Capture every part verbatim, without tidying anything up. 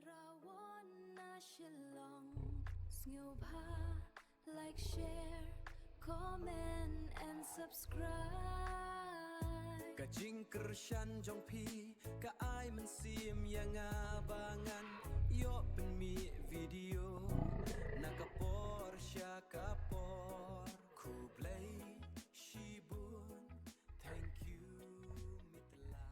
Rawon na Shillong, sngewbha like, share, comment and subscribe. Ka jingkyrshan jong phi ka ai mynsiem ïa nga ba ngan ïoh pynmih video na ka por sha ka por. Khublei shibun. Thank you, Mitla.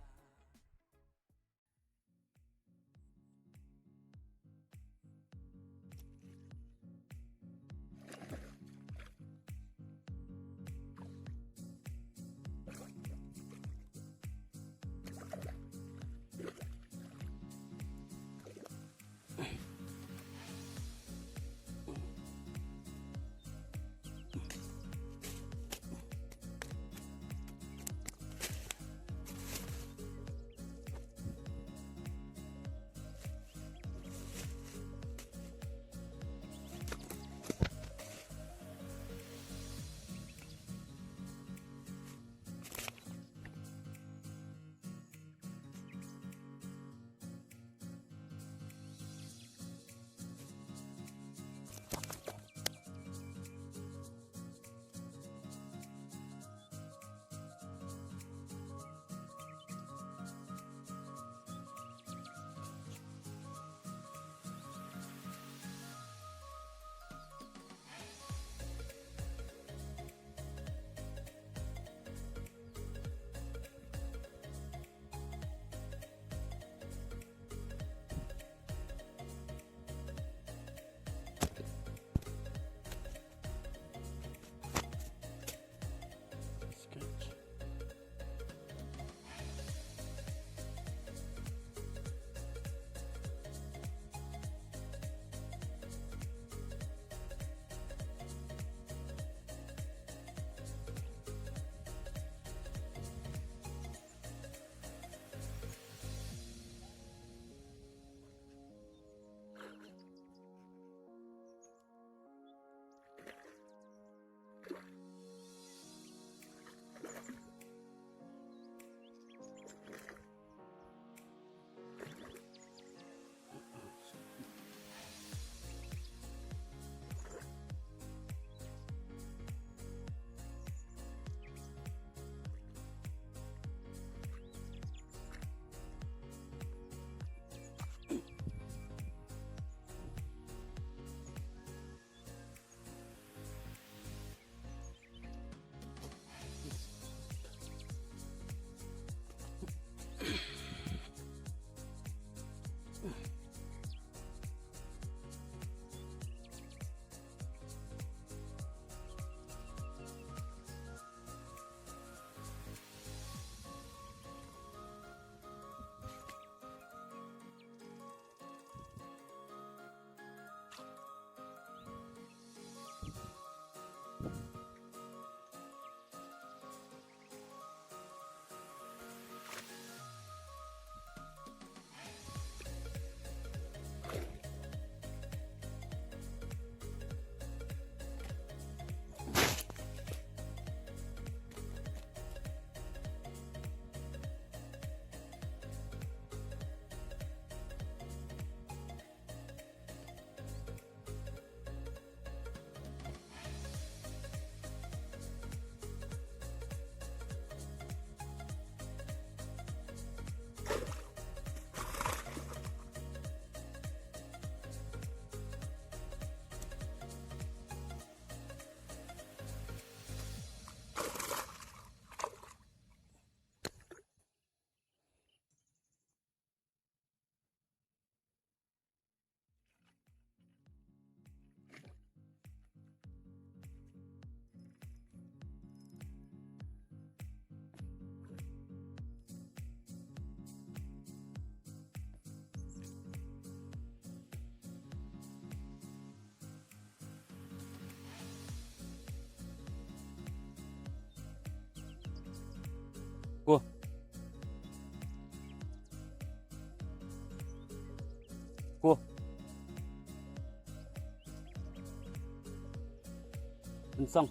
Ko. Ko. Pynsong.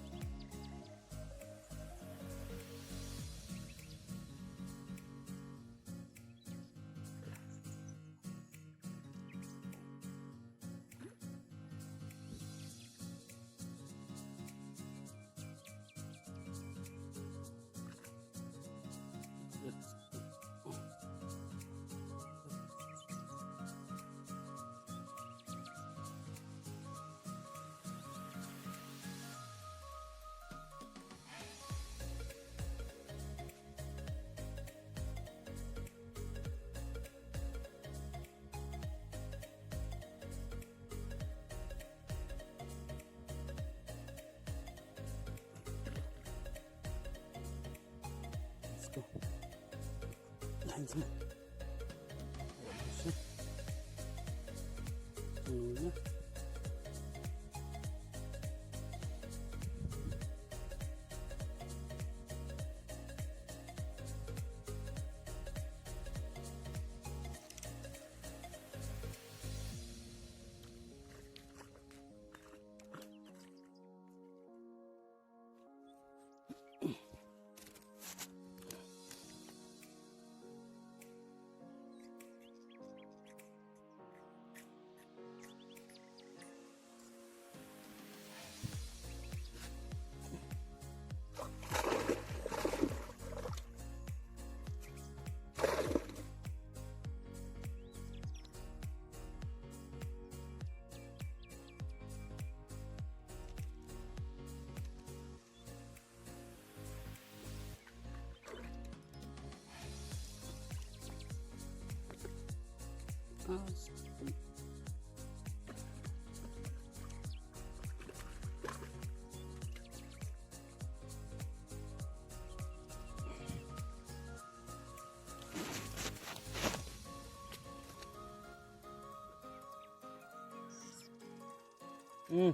Hmm.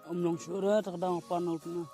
Ym long shuh re, ta ka dang pan ol pynah.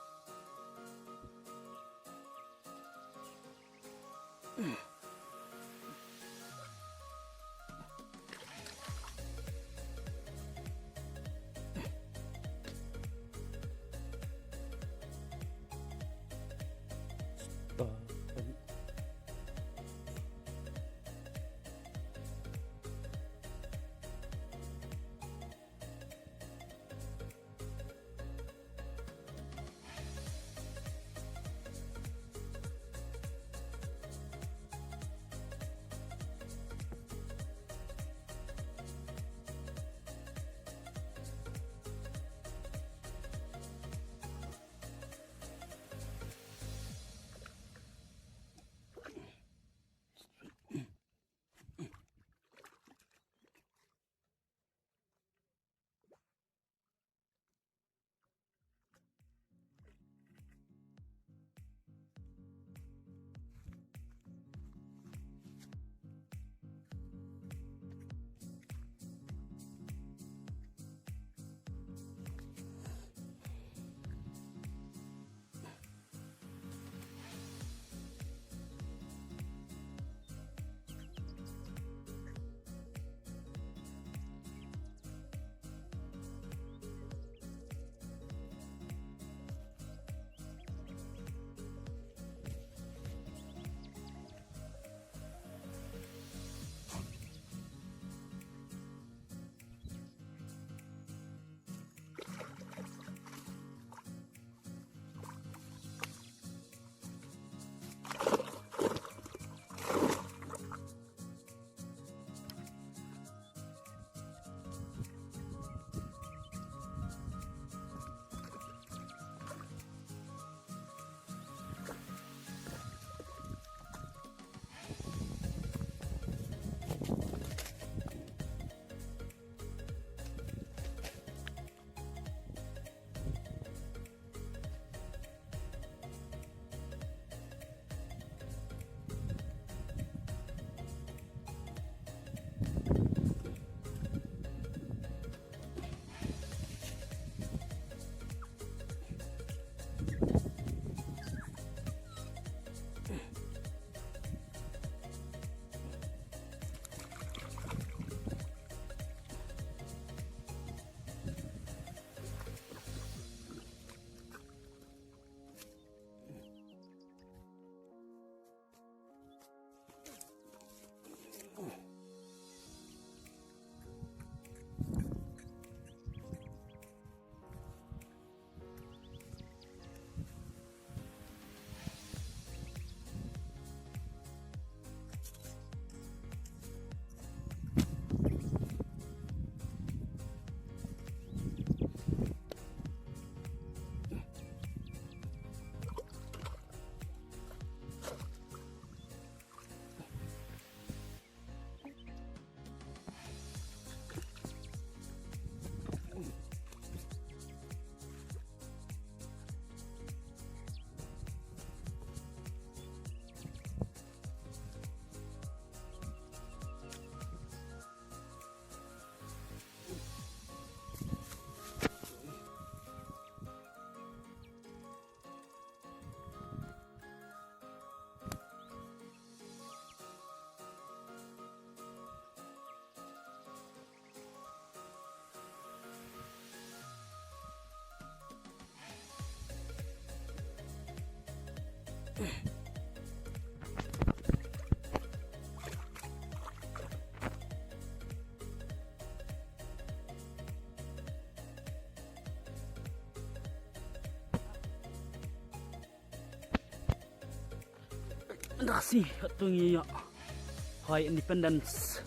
Dasi, tu ngi ïoh. Hoi Independence.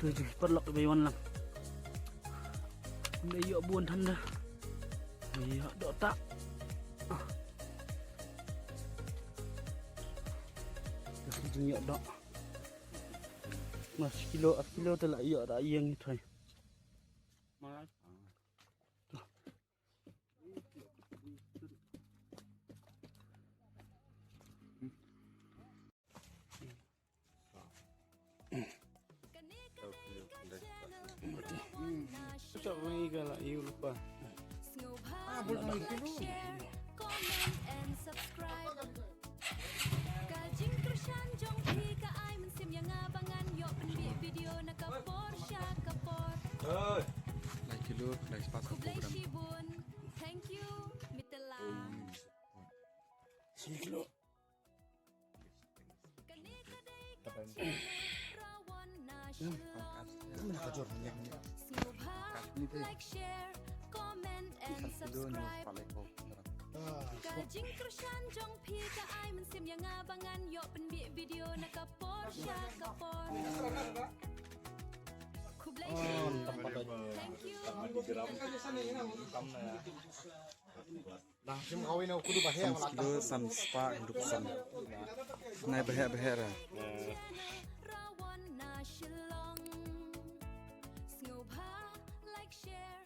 Tu ju ki paralok ba ïa wan lang. Nda ïoh bun than da. Ïoh doh ta. Dasi ju ïoh doh. Mas kilo, ar kilo te la ïoh da ïeng ni thoi. Kane ka dei ka channel Rawan National. Sngewbha like, share, comment and subscribe. Ka jingkyrshan jong phi ka ai mynsiem ïa nga ba ngan ïoh pynbeit video na ka por sha ka por. Khublei shibun. Thank you. Khublei spah ka program. Kane ka dei ka channel Rawan National. Sngewbha like, share, comment and subscribe. Ka jingkyrshan jong phi ka ai mynsiem ïa nga ba ngan ïoh pynbeit video na ka por sha ka por. Khublei shibun. Thank you. San kilo san spah hynriew san. Nai baheh baheh ra. Rawan National. Sngewbha like, share,